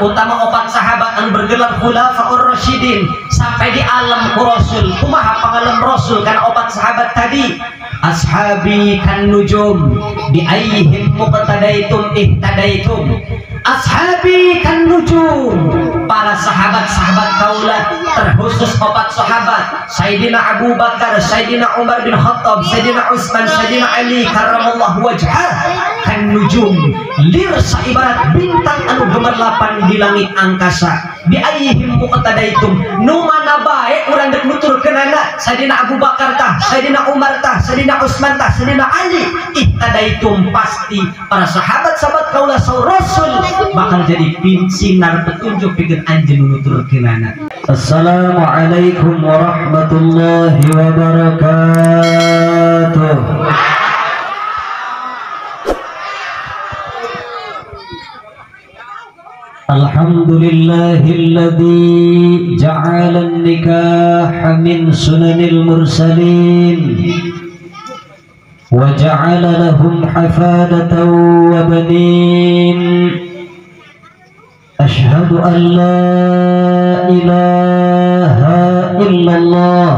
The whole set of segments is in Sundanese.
Terutama opat sahabat anu bergelar Khulafaur Rasyidin sampai di alam ku Rasul. Kumaha pangalem Rasul kana opat sahabat tadi? Ashabi kan nujum bi ayyihim muqtadaitum ihtadaitum. Ashabi kan nujum, para sahabat-sahabat kaula terkhusus opat sahabat Sayyidina Abu Bakar, Sayyidina Umar bin Khattab, Sayyidina Utsman, Sayyidina Ali karramallahu wajhah, kan nujum lir saibarat bintang anu gemerlapan di langit angkasa. Bi ayyihim muqtadaitum, nu mana bae urang deuk nuturkeunana Sayyidina Abu Bakar tah, Sayyidina Umar tah, Sayyidina Utsman tah, Sayyidina Ali, ihtadaitum, pasti para sahabat-sahabat kaula saur Rasul bakal jadi sinar petunjuk pikeun anjeun nuturkeunana. Assalamualaikum warahmatullahi wabarakatuh. Alhamdulillahilladzi ja'ala an-nikaha min sunanil mursalin wa ja'ala lahum hafadatan wa banin. Ashhadu an la ilaha illallah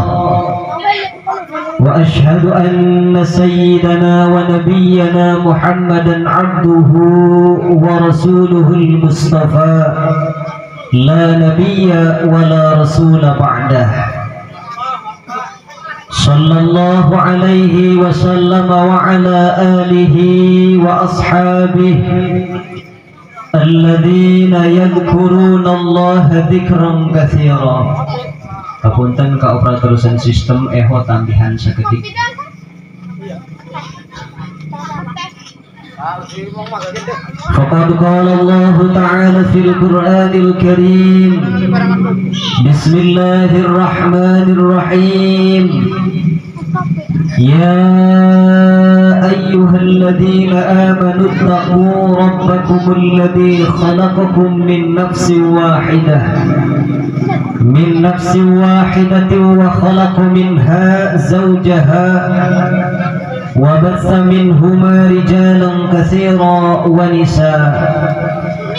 wa ashhadu anna sayyidana wa nabiyyana Muhammadan abduhu wa rasuluhul mustafa la nabiyya wa la rasula ba'dah. Sallallahu alaihi wa sallam wa ala alihi wa ashabihi alladzina yadhkuruna Allah dzikran katsira. Kapunten ka operator sound system eho tambihan sakedik. Faqad qala Allah ta'ala fil Qur'anil Karim, Bismillahirrahmanirrahim. Ya ayyuhalladzina amanu ittaqu rabbakumul ladzi khalaqakum min nafsin wahidah wa khalaqa minha zawjaha wa batha minhuma rijalan katsiran wa nisaa.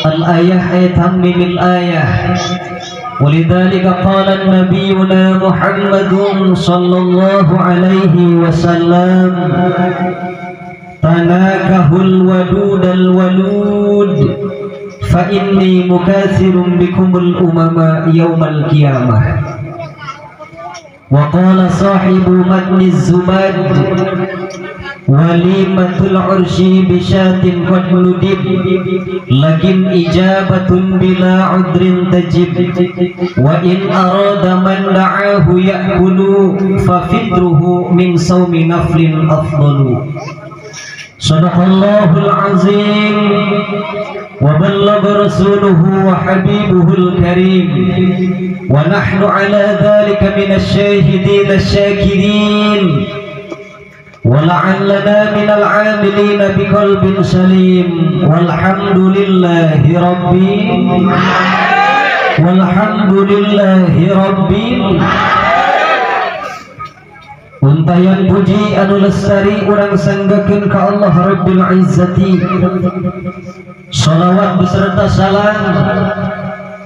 Al-ayah tammimil ayah. ولذلك قال نبينا محمد صلى الله عليه وسلم تناكه الودود الولود فإني مكاثر بكم الأمم يوم القيامة. وقال صاحب متن الزباد وليمة العرش بشاة قد ندب لكن إجابة بلا عذر تجب وإن أراد من دعاه يأكل ففطره من صوم نفل أفضل. صدق الله العظيم وبلغ رسوله وحبيبه الكريم ونحن على ذلك من الشاهدين الشاكرين ولعلنا من العاملين بقلب سليم. والحمد لله ربي والحمد لله ربي. Untayan puji anu lestari urang sanggakeun ka Allah Rabbil Izzati. Shalawat beserta salam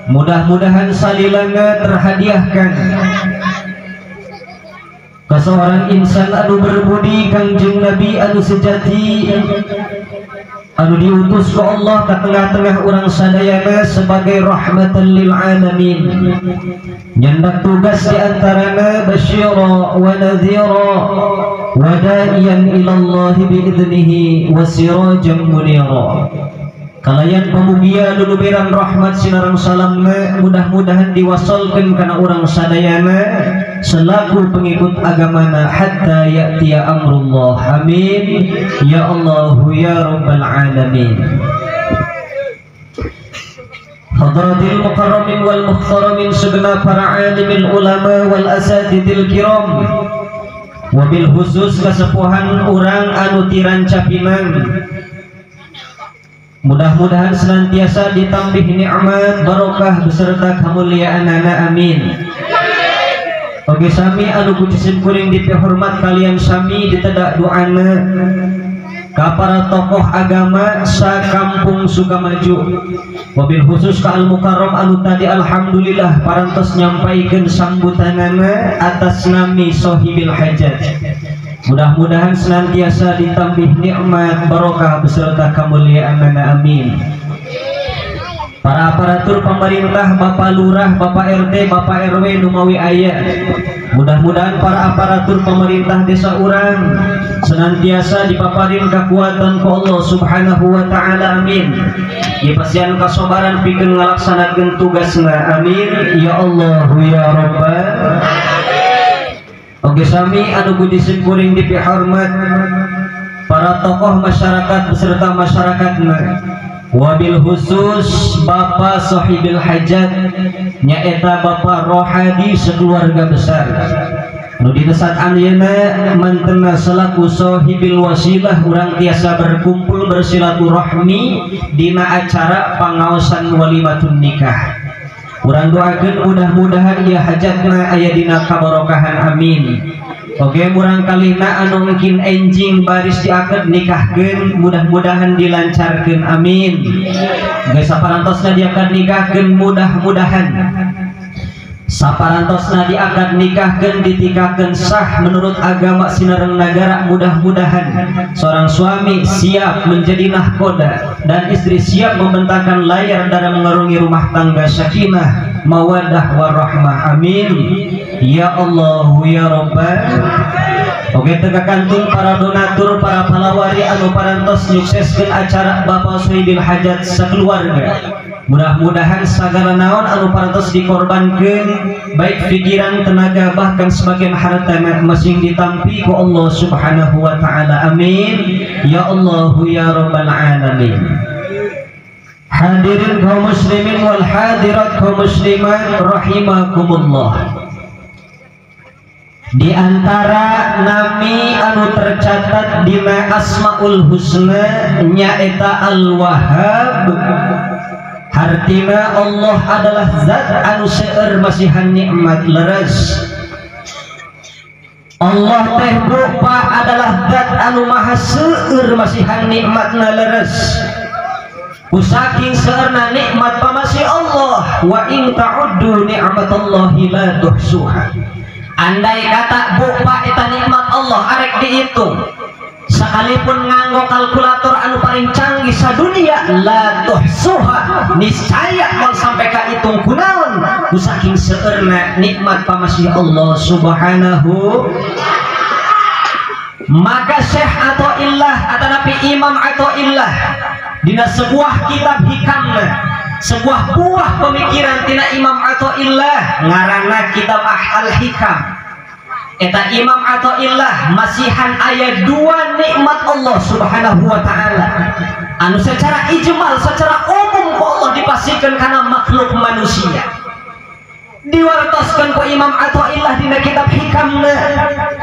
mudah-mudahan salilanga terhadiahkan ke seorang insan anu berbudi Kangjeng Nabi anu sejati anu diutus ke Allah ke tengah-tengah urang sadayana sebagai rahmatan lil alamin. Nyandak tugas di antarana basyira wa nadhira wa da'iyan ila Allah biidnihi wa sirajan munira. Kalayan pamugia lulubiran rahmat sinarang salamna mudah-mudahan diwasalkeun kana urang sadayana selaku pengikut agamana hatta ya'tiya amrullah. Amin ya Allah ya rabbal alamin. Hadratil mukarramin wal muhtaramin, segenap para alimin ulama wal asatidil kiram, wabil khusus kesepuhan urang anu tiranca pinang, mudah-mudahan senantiasa ditambih nikmat barokah beserta kemuliaan. Amin. Oke sami anu ku cisim kuring dipihormat kalian sami ditedak doana ka para tokoh agama sakampung Sukamaju, wabil khusus ka Al Mukarram anu tadi alhamdulillah parantos nyampaikeun sambutanana atas nami Sohibil Hajat. Mudah-mudahan senantiasa ditambih nikmat barokah beserta kemuliaanana, amin. Para aparatur pemerintah, Bapak Lurah, Bapak RT, Bapak RW numawi aya, mudah-mudahan para aparatur pemerintah desa urang senantiasa dipaparin kekuatan ku Allah Subhanahu wa ta'ala, amin. Dipasihan kasobaran pikeun ngalaksanakeun tugasna, amin. Ya Allah ya Rabbal. Oke sami anu budi simkuring dipihormat para tokoh masyarakat beserta masyarakatna, wabil khusus Bapak Sohibil Hajat nyaeta Bapak Rohadi sekeluarga besar nu dina saat ayeuna mantena selaku Sohibil Wasilah urang tiasa berkumpul bersilaturahmi dina acara pangaosan walimatun nikah. Urang doakeun mudah-mudahan ieu hajatna aya dina kabarokahan, amin. Oke murang kalihna anu mungkin enjing baris diakad nikahkeun mudah-mudahan dilancarkeun, amin. Geus saparantosna diakad nikahkeun mudah-mudahan saparantosna diakad nikahkeun ditikakeun sah menurut agama sinareng nagara, mudah-mudahan seorang suami siap menjadi nahkoda dan istri siap membentangkan layar dalam mengarungi rumah tangga sakinah mawadah warahmah, amin. Ya Allah ya Rabbal. Oke teka kantun para donatur, para palawari anu parantos nyukseskeun acara Bapak Sohibil Hajat sekeluarga. Mudah-mudahan sagala naon anu parantos dikorbankeun baik pikiran, tenaga, bahkan sebagian harta masing ditampi ku Allah Subhanahu wa ta'ala, amin. Ya Allah ya Rabbal alamin. Hadirin kaum muslimin wal hadirat kaum muslimat rahimakumullah. Di antara nami anu tercatat dina Asmaul Husna nyaeta Al-Wahhab. Hartina Allah adalah zat anu seueur masihan nikmat leres. Allah teh rupa adalah zat anu maha seueur masihan nikmatna leres. Kusaking seueurna nikmat pamasih Allah, wa in ta'uddu ni'matallahi la tuhsuha. Andai kata bupa eta nikmat Allah arek dihitung, sekalipun nganggo kalkulator anu paling canggih sadunia la tuhsuha, niscaya moal sampai ka hitung kunaon ku saking seueurna nikmat pamasih Allah Subhanahu. Maka Syekh Athaillah atanapi Imam Athaillah dina sebuah kitab hikamna, sebuah buah pemikiran tina Imam Athaillah ngaranna kitab Al-Hikam. Eta Imam Athaillah masihan ayat dua nikmat Allah Subhanahu wa ta'ala anu secara ijmal, secara umum ku Allah dipastikan karena makhluk manusia. Diwartoskan ku Imam Athaillah dina kitab hikamna,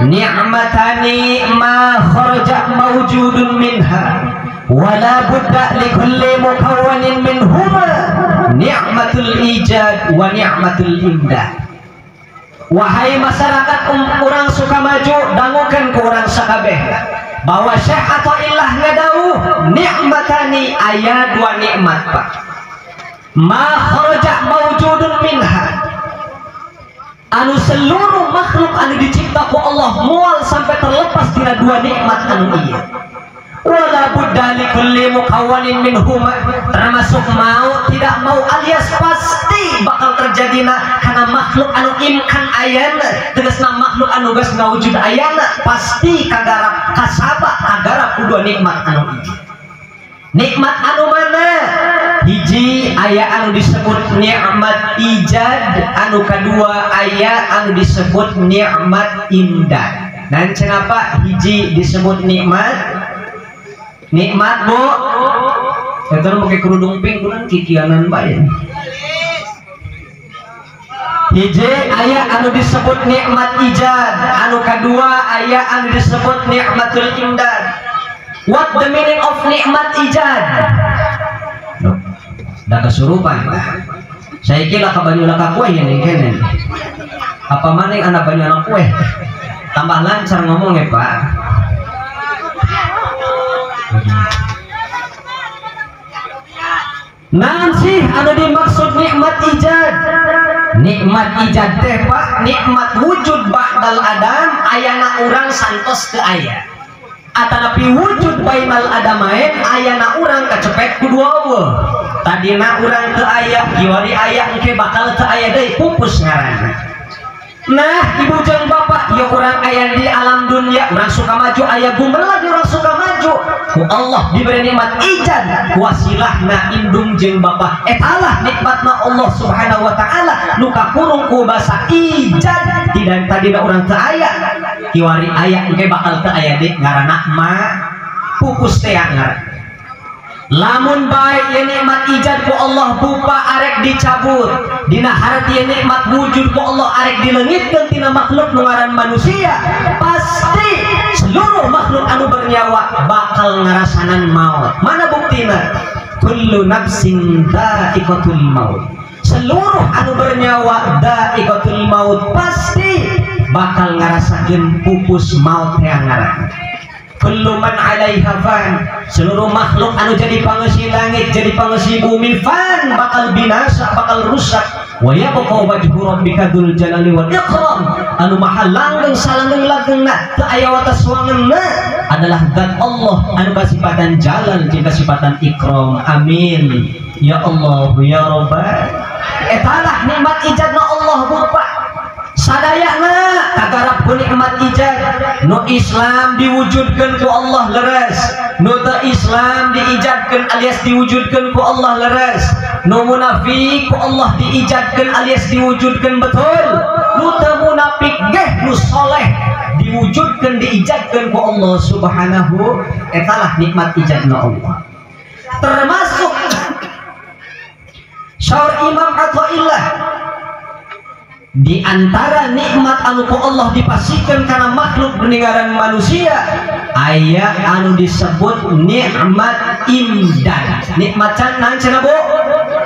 ni'matani ma kharaja mawjudun minha wala budda likulli mukawwanin minhuma ni'matul ijad wa ni'matul imdad. Wahai masyarakat urang Sukamaju, dangukeun ku urang sakabeh bahwa Syekh Athaillah ngadauh nikmatani aya dua nikmat Pak, ma kharaja mawjudun minha, anu seluruh makhluk anu dicipta ku Allah moal sampai terlepas tina dua nikmat anu ieu. Wala budda likulli mukawwanin minhuma, termasuk mau tidak mau alias pasti bakal terjadina karena makhluk anu imkan ayana, tegasna makhluk anu geus ngawujud ayana pasti kagarap kasaba kagarap ku dua nikmat anu ieu. Nikmat anu mana? Hiji aya anu disebut nikmat ijad, anu kadua aya anu disebut nikmat imdad. Dan kenapa hiji disebut nikmat? Nikmat bu, itu pakai kerudung pink, kurang kikianan bae. Hiji aya anu disebut nikmat ijad, anu kadua aya anu disebut nikmatul imdad. What the meaning of nikmat ijad? Dah kesurupan. Saya kira kabanyu laka kue ini kenen. Apa maning anak banyu anak kue? Tambah lancar ngomongnya Pak. Naon sih anu dimaksud nikmat ijad? Nikmat ijad teh Pak, nikmat wujud ba'dal adam ayana urang santos teu aya. Atanapi wujud bainal adamain ayana urang kacepet ku dua eueuh. Tadina urang teu aya, kiwari aya engke bakal teu aya deui, pupus ngaranna. Nah, ibu jeung bapak, ya urang aya di alam dunia, urang suka maju aya gumelar urang suka maju. Ku Allah diberi nikmat ijad, wasilahna indung jeung bapak. Etalah nikmatna Allah Subhanahu wa taala nu kakurung ku basa ijad, tidak tadina urang teu aya, kiwari aya engke bakal teu aya deui ngaranna ma pupus teh ngaranna. Lamun baik ya nikmat ijad ku Allah bupa arek dicabut, dina harti ya nikmat wujud ku Allah arek dileungitkeun tina makhluk nu ngaran manusia, pasti seluruh makhluk anu bernyawa bakal ngarasanan maut. Mana buktina? Kullu nafsin dha'iqatul maut. Seluruh anu bernyawa dha'iqatul maut, pasti bakal ngarasakeun pupus maut teh ngaran. Kullu man 'alaiha fan, seluruh makhluk anu jadi pangeusi langit, jadi pangeusi bumi, fan bakal binasa, bakal rusak. Wa yabqa wajhu rabbika dzul jalali wal ikram, anu maha langgeng salanggeng-langgengna, teu aya watas wangenna adalah zat Allah anu kasipatan jalal jeung kasipatan ikram. Amin ya Allah ya Rabbal. Etalah nikmat ijadna Allah Bapak. Sadayana kagarap ku nikmat ijad. Nu Islam diwujudkeun ku Allah leres, nu teu Islam diijadkeun alias diwujudkeun ku Allah leres, nu munafik ku Allah diijadkeun alias diwujudkeun betul, nu teu munafik geh nu soleh diwujudkeun diijadkeun ku Allah Subhanahu. Etalah nikmat ijadna Allah. Termasuk syaur Imam Athaillah, di antara nikmat anu ku Allah dipastikan karena makhluk peninggalan manusia aya anu disebut nikmat imdad. Nikmat can cenah Bu?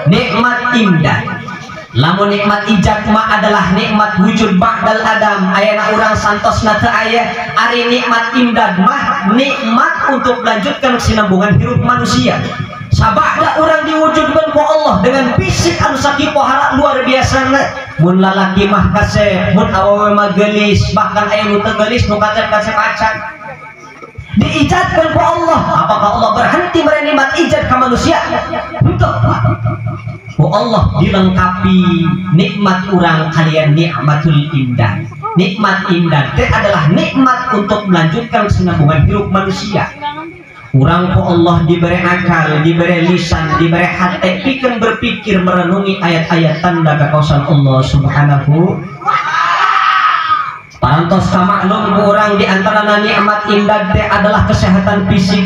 Nikmat imdad. Lamun nikmat ijad mah adalah nikmat wujud ba'dal adam, ayana urang santosna teu aya. Ari nikmat imdad mah nikmat untuk melanjutkan kesinambungan hirup manusia. Sabada urang diwujudkan ku Allah dengan fisik anu sakipohara luar biasa. Mun lalaki mah kasep, mun awewe mah geulis, bahkan aya nu teu geulis nu kacep-kacep acan. Diijadkan ku Allah. Apakah Allah berhenti beri nikmat ijad ka manusia? Henteu. Ku Allah dilengkapi nikmat urang kalian nikmatul imdad. Nikmat imdad teh adalah nikmat untuk melanjutkan kesinambungan hidup manusia. Urang ku Allah diberi akal, diberi lisan, diberi hati, pikeun berpikir merenungi ayat-ayat tanda kekuasaan Allah Subhanahu. Parantos kamaklum ku urang di antara nikmat imdad teh adalah kesehatan fisik,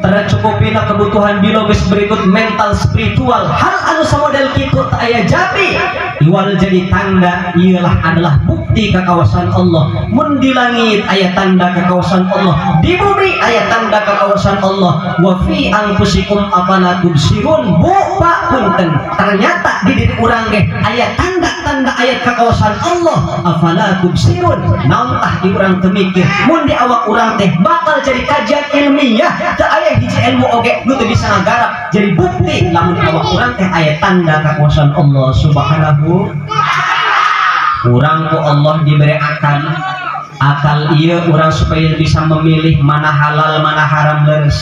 tercukupina kebutuhan biologis berikut mental spiritual. Hal anu samodel kitu teu aya jabi iwal jadi tanda ialah adalah bukti kekuasaan Allah. Mun di langit aya tanda kekuasaan Allah, di bumi aya tanda kekuasaan Allah. Wa fi anfusikum afala tubsirun. Bu Pak punten, ternyata di diri urang ge aya tanda-tanda ayat kekuasaan Allah. Afala tubsirun, naon tah di urang teu mikir mun di awak urang teh bakal jadi kajian ilmiah. Teu aya hiji ilmu oge nu teu bisa ngagarap jadi bukti lamun awak urang teh aya tanda kekuasaan Allah Subhanahu. Urang ku Allah diberi akal, akal ieu urang supaya bisa memilih mana halal mana haram leres.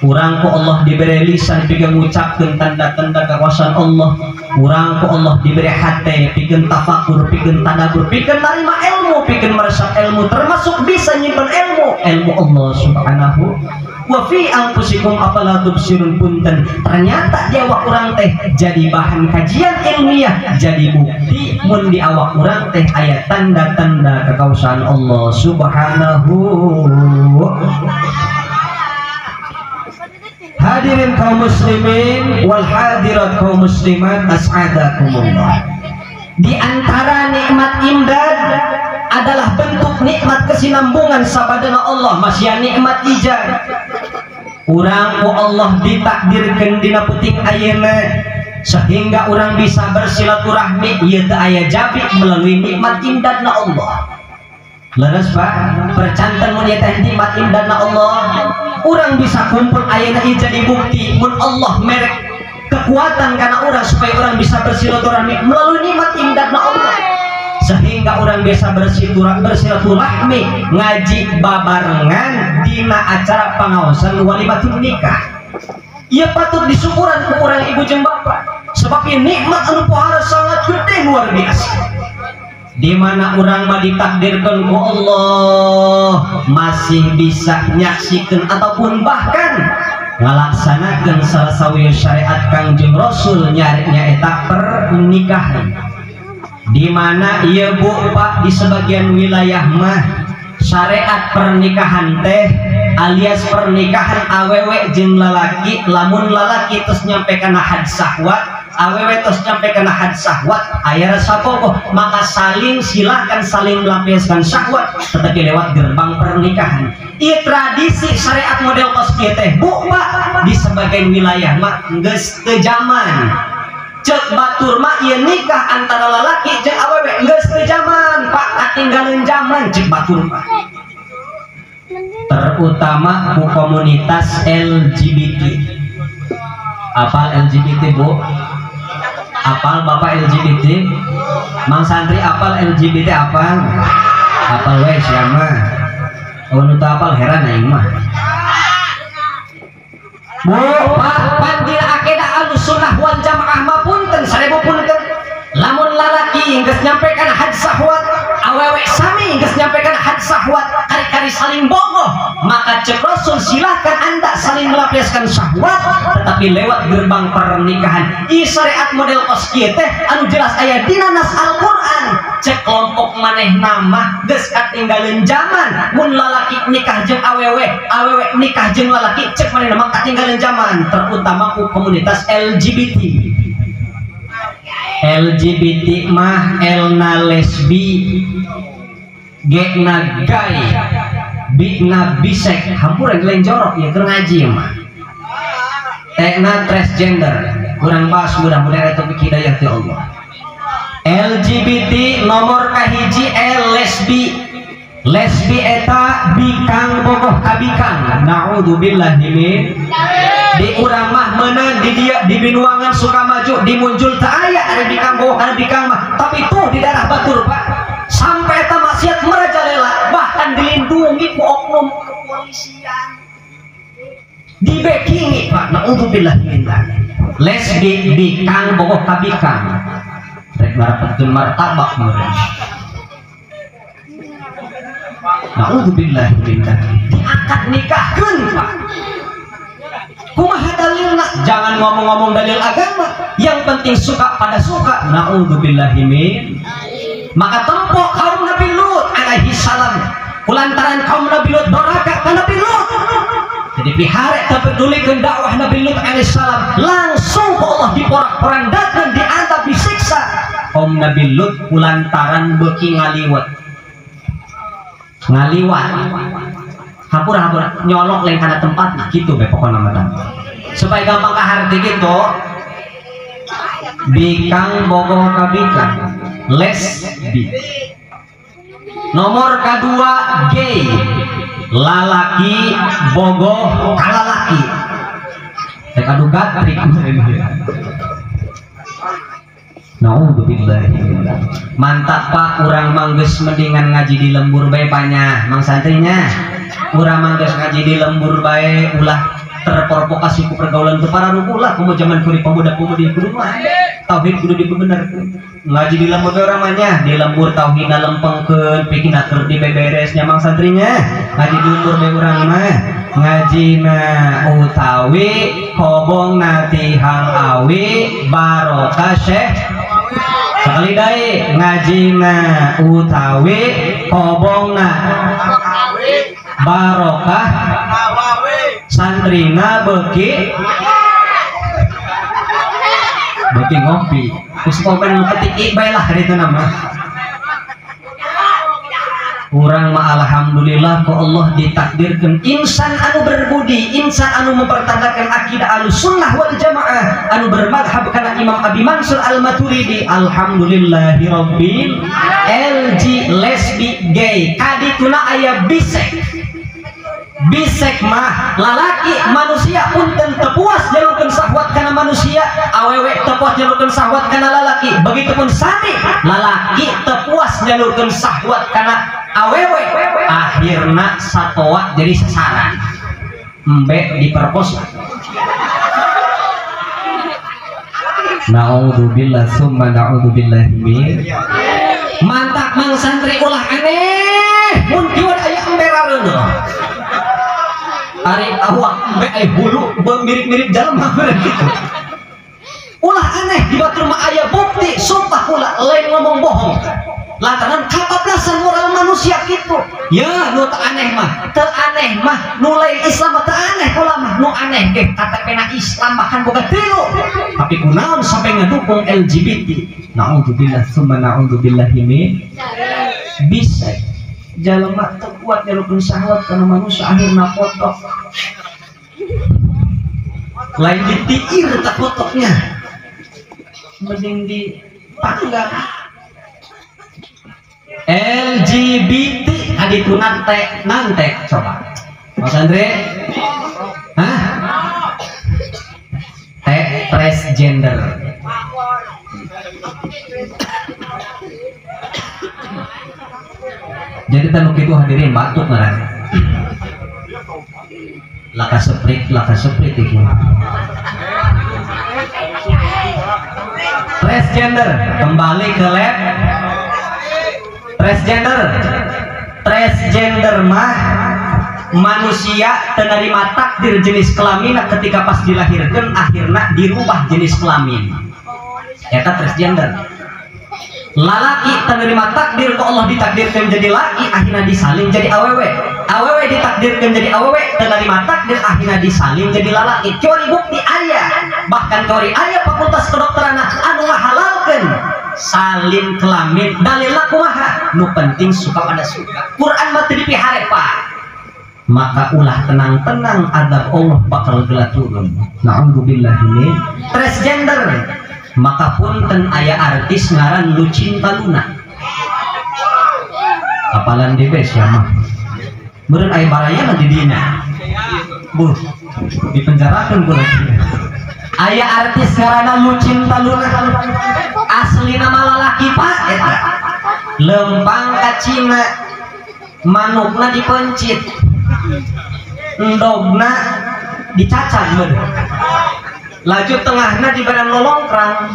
Urang ku Allah diberi lisan pikeun ngucapkeun tanda-tanda kekuasaan Allah. Urang ku Allah diberi hati pikeun tafakur, pikeun tadabbur, pikeun narima ilmu, pikeun meresap ilmu, termasuk bisa nyimpen ilmu, ilmu Allah Subhanahu. Wa fi anfusikum afala tubsirun. Punten, ternyata di awak urang teh jadi bahan kajian ilmiah, jadi bukti mun di awak urang teh aya tanda-tanda kekuasaan Allah Subhanahu. Hadirin kaum muslimin wal hadirat kaum muslimat as'adakumullah. Di antara nikmat imdad adalah bentuk nikmat kesinambungan sabadana Allah, masih nikmat ijad. Urang ku Allah ditakdirkeun dina peuting ayeuna sehingga urang bisa bersilaturahmi ieu teu aya jabi melalui nikmat imdadna Allah. Leres Pak, percanten mun ieu teh nikmat imdadna Allah. Urang bisa kumpul ayeuna ieu jadi bukti mun Allah merek kekuatan karena orang supaya orang bisa bersilaturahmi melalui nikmat imdadna Allah, sehingga orang bisa bersilaturahmi ngaji babarengan dina acara pengawasan walimatun nikah. Ia patut disyukuran ku urang ibu jeung bapak, sebab ini nikmat anu pohara sangat gede luar biasa, di mana urang mah ditakdirkan ku Allah masih bisa nyaksikan ataupun bahkan ngalaksanakeun salah sawieu syariat Kangjeng Rasul nyaeta pernikahan. Di mana ieu bu pak di sebagian wilayah mah syariat pernikahan teh alias pernikahan awewe jeung lalaki, lamun lalaki terus nyampe kana had syahwat, awewe terus nyampe kana had syahwat aya rasa bogoh, maka saling silahkan saling melampiaskan syahwat tetapi lewat gerbang pernikahan. Ieu tradisi syariat model kos kieu teh bu pak di sebagian wilayah mah geus teu jaman. Cek batur mah ieu nikah antara lalaki jeung awewe geus teu jaman pak, katinggalan jaman cek batur mah, terutama ku komunitas LGBT. Apal LGBT bu? Apal bapak LGBT? Mang santri apal LGBT apal? Apal we sia mah. Oh nu teu apal heran aing mah. Bu, pak pan dina akidah Ahlussunnah wal Jamaah mah punten sarebu punten. Lamun lalaki geus nyampe kana had syahwat, awewe sami geus nyampe kana had syahwat, kari-kari saling bogoh, maka cek Rasul silahkan anda saling melampiaskan syahwat tetapi lewat gerbang pernikahan. I syariat model kos kieu teh anu jelas aya dina nas Al-Qur'an. Cek kelompok maneh nama geus katinggalan zaman, mun lalaki nikah jeung awewe, awewe nikah jeung lalaki, cek maneh nama katinggalan zaman, terutama ku komunitas LGBT. LGBT mah L na lesbi, G na gay, B na bisek, hampura lain jorok ya keur ngaji mah. T na transgender, kurang bahas mudah-mudahan eta topik hidayah ti Allah. LGBT nomor kahiji L lesbi. Lesbi eta bikang bogoh ka bikang, naudzubillahi min. Di urang mah meunang di dia di Binuangan Sukamaju di Munjul teu aya ari bikang bogoh kana bikang mah, tapi tuh di daerah batur pak sampai eta maksiat merajalela, bahkan dilindungi ku oknum kepolisian, dibekingi pak, naudzubillahi min dzalik. Lesbi bikang bogoh ka bikang rek marapetkeun martabak meureun, naudzubillahi min dzalik. Diakad nikahkeun pak. Kumaha dalilna? Jangan ngomong-ngomong dalil agama, yang penting suka pada suka, naudzubillahi min. Maka tempok kaum Nabi Lut alaihi salam, kulantaran kaum Nabi Lut doraka ka Nabi Lut, jadi pihare teu pedulikeun dakwah Nabi Lut alaihi salam, langsung ku Allah diporak-porandakeun, diantap, disiksa kaum Nabi Lut kulantaran beuki ngaliwat. Ngaliwat hampura-hampura nyolok lain kana tempat nah gitu be pokona mah supaya gampang kaharti gitu. Bikang bogoh ka bikang, lesbi. Nomor kedua gay, lalaki bogoh ka lalaki. Rek adu gatrik. Naudzubillahi min dzalik. Mantap pak, urang manggeus mendingan ngaji di lembur bae panyah mang santrinya. Urang manggeus ngaji di lembur bae ulah terprovokasi ku pergaulan teu pararuguh lah kumaha zaman kuring pemuda-pemudi kudu mah tauhid kudu dibenerkeun. Ngaji di lembur bae urang mah nya, di lembur tauhidna lempengkeun, pikirna keur dibeberes nya mang santrinya. Ngaji di lembur bae urang mah ngajina utawi kobongna tihang awi barokah Syekh. Sekali deui ngajina utawi kobongna barokah santrina beuki beuki ngopi. Geus komen ketik bae lah kitu nama. Urang mah alhamdulillah ku Allah ditakdirkan insan anu berbudi, insan anu mempertandakan akidah Ahlussunnah wal Jamaah, anu bermadhab kana Imam Abi Mansur Al-Maturidi. Alhamdulillahirabbil LG lesbi gay kadituna aya bisek. Bisek mah lalaki manusia punten teu puas jalurkeun syahwat kana manusia, awewe teu puas jalurkeun syahwat kana lalaki. Begitupun sami lalaki teu puas jalurkeun syahwat kana awewe, akhirna satoa jadi sasaran. Embe diperkosa. Na'udzubillah summa na'udzubillah min. Mantap mang santri ulah aneh mun kieu aya embe rareuneuh. Ari awak embe aya hulu mirip-mirip jelema gitu. Ulah aneh di batur mah aya bukti, sumpah ulah lain ngomong bohong. Lantaran kabablasan moral manusia gitu. Ya nu teu aneh mah, teu aneh mah nu lain Islam mah teu aneh kula mah, nu aneh ge KTP-na Islam bahkan boga tilu. Tapi kunaon sampai ngedukung LGBT. Na'udzubillah summa na'udzubillahi min. Bisa jelema teu kuat nyalurkeun syahwat kana manusia akhirna kotok. Lain ditiir tak kotoknya. Mending dipanggang. LGBT aditu nante nante coba Mas Andre, hah? T transgender. Jadi tanuk itu hadirin batuk ngaran. Laka seprit iki. Transgender kembali ke lab. Transgender, transgender mah manusia penerima takdir jenis kelamin ketika pas dilahirkan akhirnya dirubah jenis kelamin. Eta transgender. Lalaki penerima takdir ke Allah ditakdirkan jadi laki akhirnya disalin jadi awewe. Awewe ditakdirkan jadi awewe penerima takdir akhirnya disalin jadi lalaki. Teori bukti aya, bahkan teori aya fakultas kedokteran anu ngahalalkeun salin kelamin dalil kumaha nu penting suka pada suka. Quran mah teu dipihare Pak. Maka ulah tenang-tenang adab Allah bakal geula turun. Na'udzubillahi min. Transgender maka punten aya artis ngaran Lucinta Luna. Apalan DB siapa? Meureun aya barayana di dinya. Buh, dipenjarakeun ku. Aya artis ngaranna Lucinta Luna. Asli nama lalaki Pak eta. Lempang ka Cina, manukna dipencit, endogna dicacag meureun. Laju tengahna di badan lolongkrang.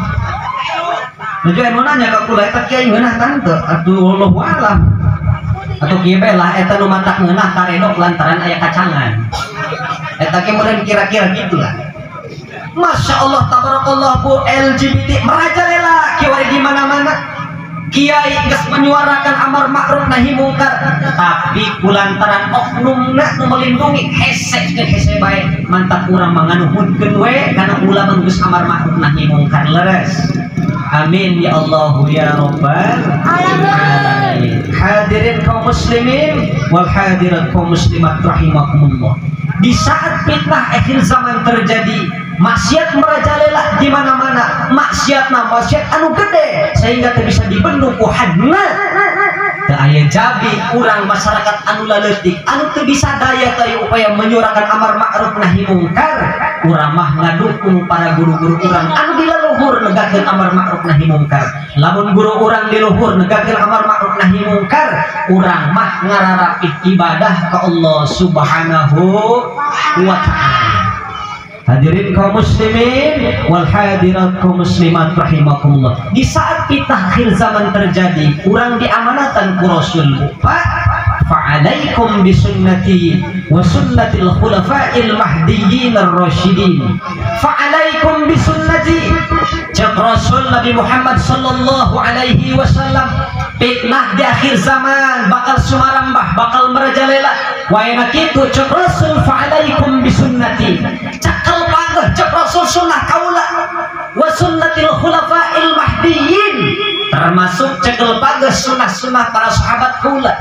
Laju anu nanya ka kula eta kiai ngeunah tante atuh wallahu alam. Atuh kieu bae lah eta nu matak ngeunah karedok lantaran aya kacangan. Eta ge meureun kira-kira gitulah. Masya Allah tabarakallah bu, LGBT merajalela kiwari di mana-mana. Kiai geus menyuarakan amar ma'ruf nahi mungkar, tapi kulantaran oknumna nu melindungi hese jeung hese bae mantap urang manganuhunkeun we kana ulama geus amar ma'ruf nahi mungkar leres. Amin ya Allahu ya Rabbal alamin. Hadirin kaum muslimin wal hadirat kaum muslimat rahimakumullah. Di saat fitnah akhir zaman terjadi, maksiat merajalela di mana-mana, maksiatna maksiat anu gede sehingga teu bisa dibendung ku hadna. Teu aya jabi urang masyarakat anu laleutik, anu teu bisa daya teu upaya menyuarakan amar ma'ruf nahi mungkar, urang mah ngadukung para guru-guru urang anu di leluhur negakeun amar ma'ruf nahi mungkar. Lamun guru urang di luhur negakeun amar ma'ruf nahi mungkar, urang mah ngararapit ibadah ka Allah Subhanahu wa ta'ala. Hadirin kaum muslimin wal hadirat kaum muslimat rahimakumullah. Di saat fitnah akhir zaman terjadi, urang diamanatan ku Rasul, Pak, fa'alaikum bisunnati wa sunnatil khulafa'il mahdiyyin ar-rasyidin. Fa'alaikum bisunnati. Cek Rasul Nabi Muhammad sallallahu alaihi wasallam, fitnah di akhir zaman bakal sumarambah, bakal merajalela. Waena kitu cek Rasul fa'alaikum bisunnati. Cekal pageh cek Rasul sunnah kaula wa sunnatil khulafa'il mahdiyyin, termasuk cekel pageh sunnah-sunnah para sahabat kaula.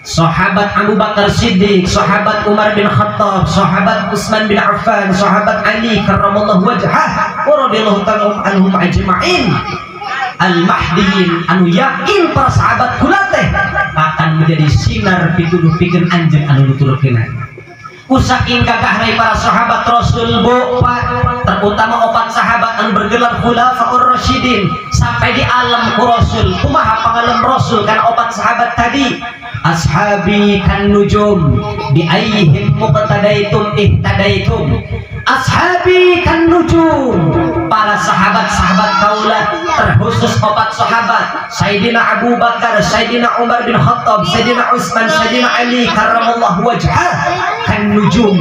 Sahabat Abu Bakar Siddiq, sahabat Umar bin Khattab, sahabat Utsman bin Affan, sahabat Ali karramallahu wajhah wa radhiyallahu ta'ala anhum ajma'in. Al-Mahdiyin anu yakin para sahabat kula teh akan menjadi sinar pituduh pikeun anjeun anu nuturkeunana. Ku saking gagahna para sahabat Rasul, Bu, Pak, terutama opat sahabat anu bergelar Khulafaur Rasyidin, sampai di alam ku Rasul. Kumaha pangalem Rasul kana opat sahabat tadi? Ashabi kan nujum bi ayyihim muqtadaitum ihtadaitum. Ashabi kan nujum, para sahabat-sahabat kaula, terkhusus opat sahabat Sayyidina Abu Bakar, Sayyidina Umar bin Khattab, Sayyidina Utsman, Sayyidina Ali karramallahu wajhah, kan nujum,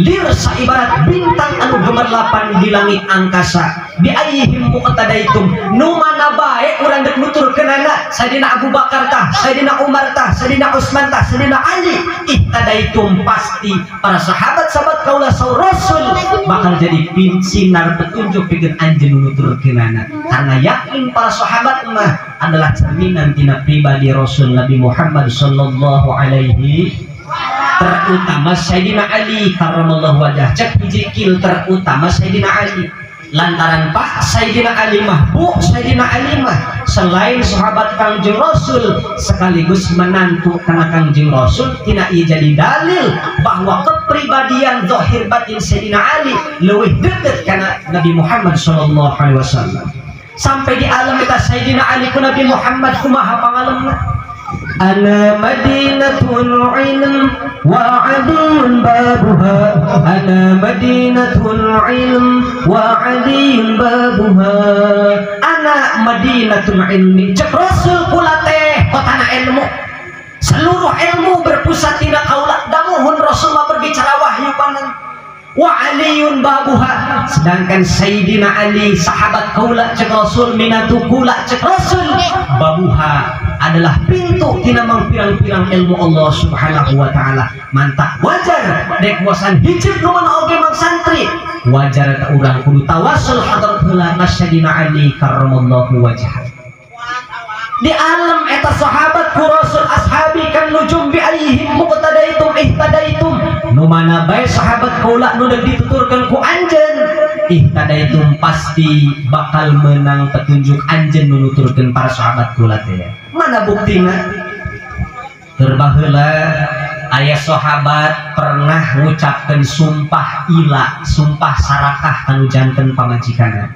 lir saibarat bintang anu gemerlapan di langit angkasa. Bi ayyihim muqtadaitum, nu mana bae urang dek nuturkeunana, Sayyidina Abu Bakar tah, Sayyidina Umar tah, Sayyidina Utsman tah, Sayyidina Ali, ihtadaitum, pasti para sahabat-sahabat kaula saur Rasul bakal jadi sinar petunjuk pikeun anjeun nuturkeunana, karena yakin para sahabat mah adalah cerminan tina pribadi Rasul Nabi Muhammad sallallahu alaihi, terutama Sayyidina Ali karramallahu wajah. Cek hiji terutama Sayyidina Ali, lantaran Pak, Sayyidina Ali mah, Bu, Sayyidina Ali mah selain sahabat Kangjeng Rasul sekaligus menantu karena Kangjeng Rasul. Tina ieu jadi dalil bahwa kepribadian zahir batin Sayyidina Ali lebih dekat karena Nabi Muhammad sallallahu alaihi wasallam. Sampai di alam kita Sayyidina Ali ku Nabi Muhammad, kumaha pangalemna? أنا مدينة العلم وعلي بابها، أنا مدينة العلم وعلي بابها. أنا مدينة العلم، cek Rasul kula teh kotana ilmu, seluruh ilmu berpusat tina kaula. Damuhun Rasulullah berbicara wahyu panen. Wa aliyun babuha, sedangkan Sayyidina Ali sahabat kaula, cek Rasul, minatu kula, cek Rasul, babuha adalah pintu tina pirang-pirang ilmu Allah Subhanahu wa taala. Mantap, wajar dek bosan hijib nu mana oge mang santri, wajar eta urang kudu tawasul hadrat heula ka Sayyidina Ali karramallahu wajhah. Di alam eta sahabat ku Rasul, ashabi kan nujum bi ayyihim muqtadaitum ihtadaitum, nu mana bae sahabat kaula nu deuk dituturkeun ku anjeun, ihtadaitum, pasti bakal menang petunjuk anjeun nu nuturkeun para sahabat kula teh. Mana buktina? Keur baheula aya sahabat pernah ngucapkeun sumpah ila, sumpah sarakah kanu janten pamajikanna.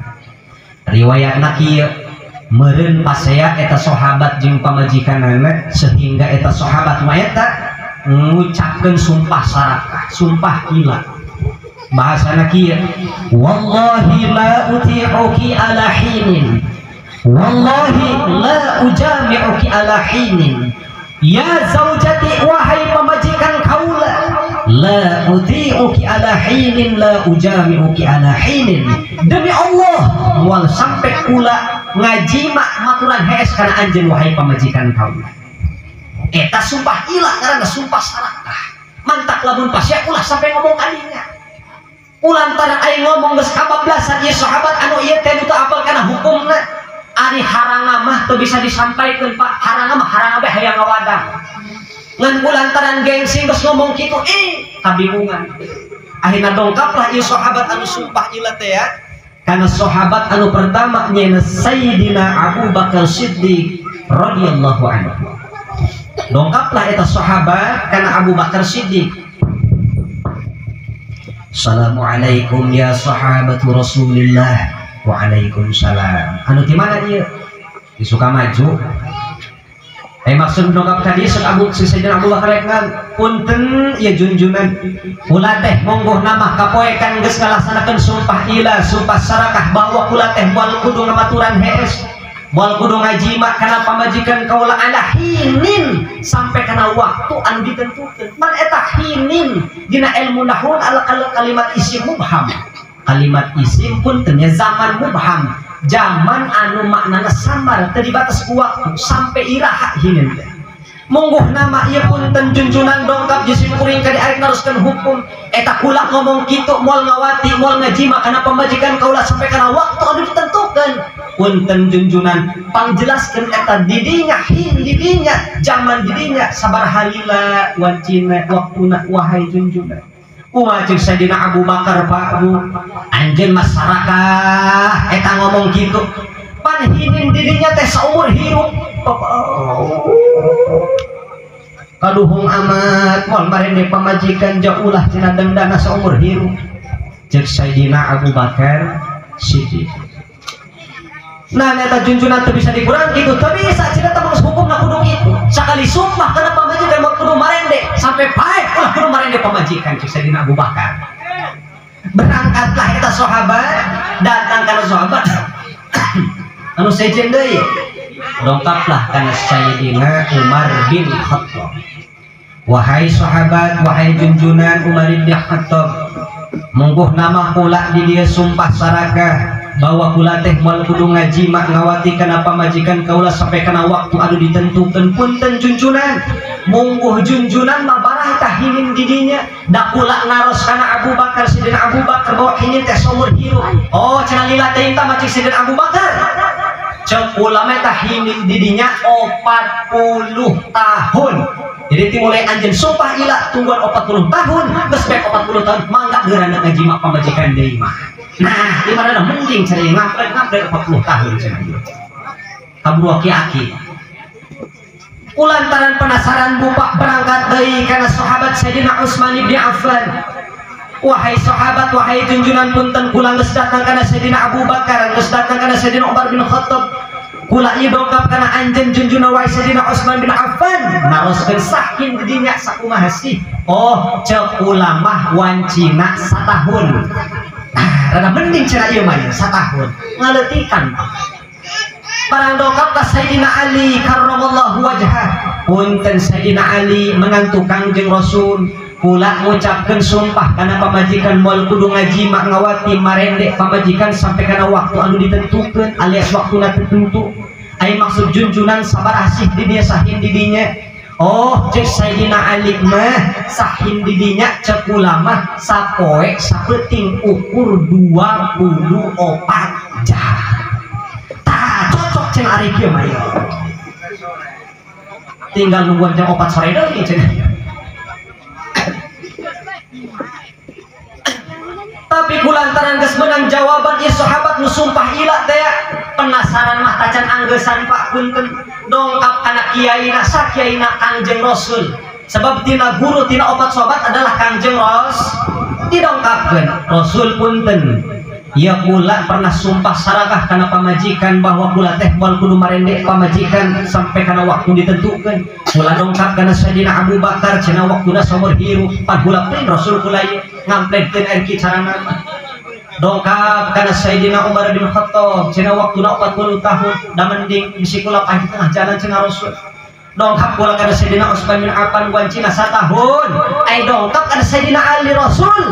Riwayatna kieu, meureun pasea eta sahabat jeung pamajikanana sehingga eta sahabat mah eta ngucapkeun sumpah sarakah, sumpah ila. Bahasana kieu: wallahi la uti'uki ala hinin, wallahi la ujami'uki ala hinin, ya zaujati, wahai pamajikan kaula, la uti'uki ala hinin, la ujami'uki ala hinin, demi Allah moal sampai kula ngajima maturan hees kana anjeun wahai pamajikan kaula. Eta sumpah ila karena sumpah sarakah. Mantak lamun pasea ulah sampai ngomong kadinya, ulantaran aing ngomong geus kabablasan ieu sahabat anu ieu teh teu apal kana hukumna. Ari haranga mah teu bisa disampaikan, Pak, haranga mah haranga bae, hayang ngawadang, ngan kulantaran gengsi geus ngomong kitu, eh kabingungan. Akhirna dongkaplah ieu sahabat anu sumpah ila teh ya karena sahabat anu pertama nyaeta Sayyidina Abu Bakar Siddiq radhiyallahu anhu. Dongkaplah eta sahabat karena Abu Bakar Siddiq. Assalamualaikum ya sahabatu Rasulillah. Waalaikumsalam. Anu di mana ieu? Di Sukamaju. Eh, maksud dongkap ka dieu Abu si Sayyidina Abu Bakar rek punten ieu junjungan, kula teh monggo nama kapoekan geus ngalaksanakeun sumpah ila, sumpah sarakah, bahwa kula teh moal kudu ngamaturan hees, moal kudu ngajima kana pamajikan kaula ala hinin, sampai kana waktu anu ditentukeun. Man eta hinin dina ilmu nahwu ala kalimat isim mubham, kalimat isim pun ternyata zaman mubham, zaman anu maknana samar, teu dibatas ku waktu, sampai iraha hinin teh. Monggo nama ieu punten junjunan, dongkap jisim kuring ka diarek naruskeun hukum eta kula ngomong kitu moal ngawati, moal ngajima kana pamajikan kaula sampai kana waktu anu ditentukeun. Punten junjunan, pangjelaskeun eta didinya hin, didinya zaman, didinya sabar halila wancina waktuna wahai junjunan? Kumaha cek Sayyidina Abu Bakar, Pak, Bu? Anjeun masyarakat eta ngomong kitu, pan hinin didinya teh saumur hirup. Kaduhung amat moal marende pamajikan jaulah cenah dendana saumur hirup. Cek Sayyidina Abu Bakar Siddiq. Nah eta junjunan teu bisa dikurang kitu, teu bisa cenah teh mangsa hukumna kudu kitu. Sakali sumpah kana pamajikan moal kudu marende sampai paeh ulah kudu marende pamajikan cek Sayyidina Abu Bakar. Berangkatlah eta sahabat, datang kana sahabat anu sejen deui. Dongkaplah kana Sayyidina Umar bin Khattab. Wahai sahabat, wahai junjunan Umar bin Khattab, mungguh nama kula di dia sumpah sarakah bahwa kula teh moal kudu ngajima ngawati kana pamajikan kaula sampai kana waktu anu ditentukeun. Punten junjunan, mungguh junjunan mah barah tah hinin didinya da kula naros kana Abu Bakar, Sidina Abu Bakar bahwa hinin teh saumur hirup. Oh cenah lila teh mah cik Sidina Abu Bakar. Cek kula mah tah hinin didinya 40 tahun. Jadi mulai anjeun sumpah ila tungguan 40 tahun, geus bae 40 tahun mangga geurana ngajima pamajikan deui mah. Nah, di mana mending cari ngaprek 40 tahun cenah ieu. Kaburu aki-aki. Kulantaran penasaran bupak berangkat deui kana sahabat Sayyidina Utsman bin Affan. Wahai sahabat, wahai junjunan punten kula geus datang kana Sayyidina Abu Bakar, geus datang kana Sayyidina Umar bin Khattab. Kula ieu dongkap kana anjeun junjunan wahai Sayyidina Utsman bin Affan, naroskeun sakin didinya sakumaha sih? Oh, ceuk kula mah wancina satahun. Nah, rada mending cenah ieu mah satahun. Ngaleutikan. Barang dongkap ka Sayyidina Ali karramallahu wajhah. Punten Sayyidina Ali menantu Kangjeng Rasul. Kula ngucapkeun sumpah kana pamajikan moal kudu ngajima ngawati marende pamajikan sampai kana waktu anu ditentukeun alias waktuna tertentu. Ai maksud junjunan sabaraha sih di dia sahin di dinya. Oh cek Sayyidina Ali mah sahin di dinya cek kula mah sapoe sapeuting ukur 24 jam. Tah cocok cenah ari kieu mah ieu. Tinggal nungguan jam 4 sore deui cenah. Tapi kulantaran geus menang jawaban ieu sahabat nu sumpah ila teh penasaran mah tacan anggesan Pak punten dongkap kana kiaina sakiaina Kangjeng Rasul. Sebab tina guru tina opat sahabat adalah Kangjeng Ras didongkapkeun Rasul punten. Ya kula pernah sumpah sarakah kana pamajikan bahwa kula teh moal kudu marende pamajikan sampai kana waktu ditentukeun. Kula dongkap kana Sayyidina Abu Bakar cenah waktuna saumur hirup pan kula pun Rasul kula ieu ngampletkeun ari kieu carana mah. Dongkap kana Sayyidina Umar bin Khattab cenah waktuna 40 tahun da mending bisi kula pahit tengah jalan cenah Rasul. Dongkap kula kana Sayyidina Utsman bin Affan wancina satahun. Ai dongkap kana Sayyidina Ali Rasul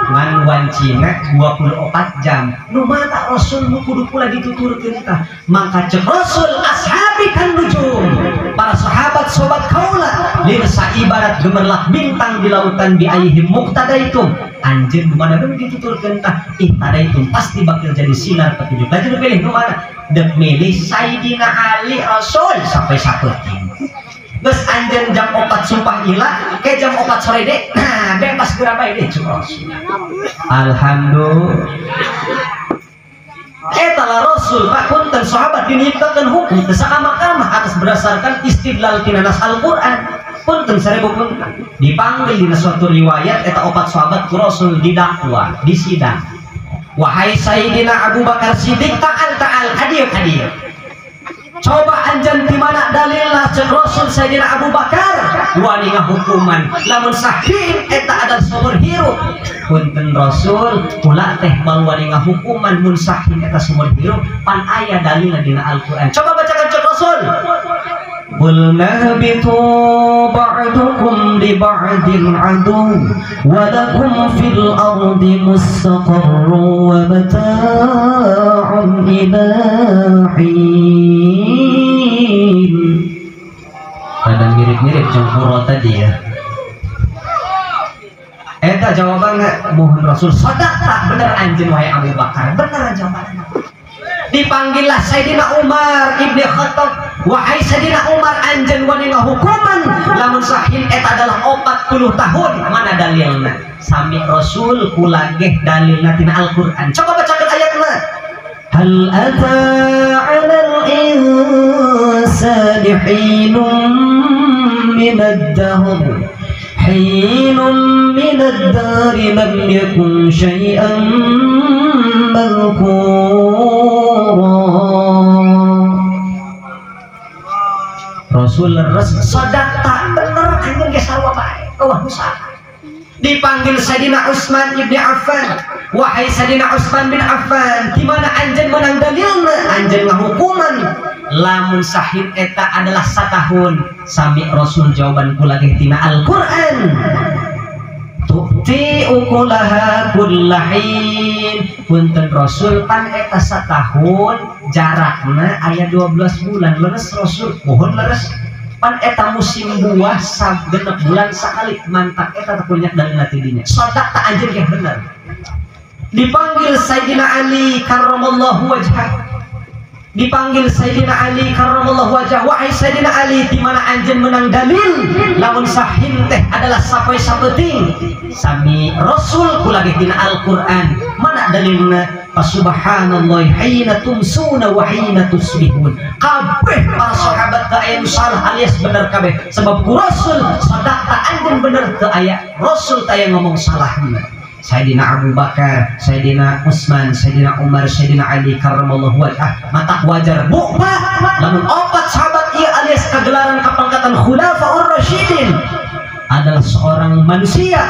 ngan wancina 24 jam. Nu mata Rasul nu kudu pula dituturkeun tah. Maka cek Rasul ashabi kan nujum. Para sahabat sobat kaula lirsa ibarat gemerlap bintang di lautan bi aihim muqtadaitum. Anjeun nu mana nu dituturkeun tah ihtadaitum pasti bakal jadi sinar petunjuk. Laju nu pilih nu mana? Dek milih Sayyidina Ali Rasul sampai sapeuting. Geus anjeun jam 4 sumpah ila, ke jam 4 sore deh. Nah, bebas geura bae deh cuk Rasul. Alhamdulillah. Eta lah Rasul, Pak punten sahabat dinyiptakeun hukum teu sakamah-kamah atas berdasarkan istidlal tina nas Al-Qur'an. Punten seribu punten. Dipanggil dina suatu riwayat eta opat sahabat ku Rasul didakwa, disidang. Wahai Sayyidina Abu Bakar Siddiq, ta'al ta'al kadieu kadieu. Coba anjan di mana dalilna cek Rasul Sayyidina Abu Bakar wani ngahukuman lamun sahih eta adalah sumur hirup. Punten Rasul kula teh moal wani ngahukuman mun sahih eta sumur hirup pan aya dalilna dina Al-Qur'an. Coba bacakan cek Rasul. Qulna habitu ba'dukum li ba'din adu wa lakum fil ardi mustaqarrun wa mata'un ila hin. Ada mirip-mirip jeung Qura tadi ya. Eta jawabanna mohon Rasul sadaqta bener anjeun wahai Abu Bakar, bener jawabanna. Dipanggillah Sayyidina Umar ibni Khattab. Wahai Sayyidina Umar anjeun wani ngahukuman lamun sahih eta adalah 40 tahun. Mana dalilna? Sami Rasul kula geh dalilna tina Al-Qur'an. Coba bacakan ayatna. Hal ata 'alal insani hinun minad dahr hinun minad dari lam yakun syai'an madhkura. Rasul leres sadaqta bener anjeun ge sarua bae eueuh nu salah. Dipanggil Sayyidina Utsman ibni Affan, wahai Sayyidina Utsman bin Affan, di mana anjeun menang dalilna? Anjeun ngahukuman lamun sahid eta adalah satahun. Sami Rasul jawaban kula ge tina Al-Qur'an, tu'ti ukulaha kullahin. Punten Rasul pan eta satahun jarakna aya 12 bulan. Leres Rasul, mohon leres. Pan eta musim buah sagenep bulan sakali, mantak eta teu kunyak dalilna ti dinya. Sadaqta anjeun ge bener. Dipanggil Sayyidina Ali karramallahu wajhah. Dipanggil Sayyidina Ali karramallahu wajhah, wahai Sayyidina Ali, di mana anjeun menang dalil lamun sahim teh adalah sapoe sapeuting? Sami Rasul kula ge dina Al-Qur'an. Mana dalilna? Subhanallah hina tumsuna wa hina tusbihun. Kabeh para sahabat teu aya nu salah alias bener kabeh, sebab ku Rasul sadaqta anjeun bener teu aya Rasul teu aya ngomong salahna. Sayyidina Abu Bakar, Sayyidina Utsman, Sayyidina Umar, Sayyidina Ali karramallahu wajhah. Mata wajar bu pak lamun opat sahabat ieu alias kagelaran kapangkatan khulafaur rasyidin adalah seorang manusia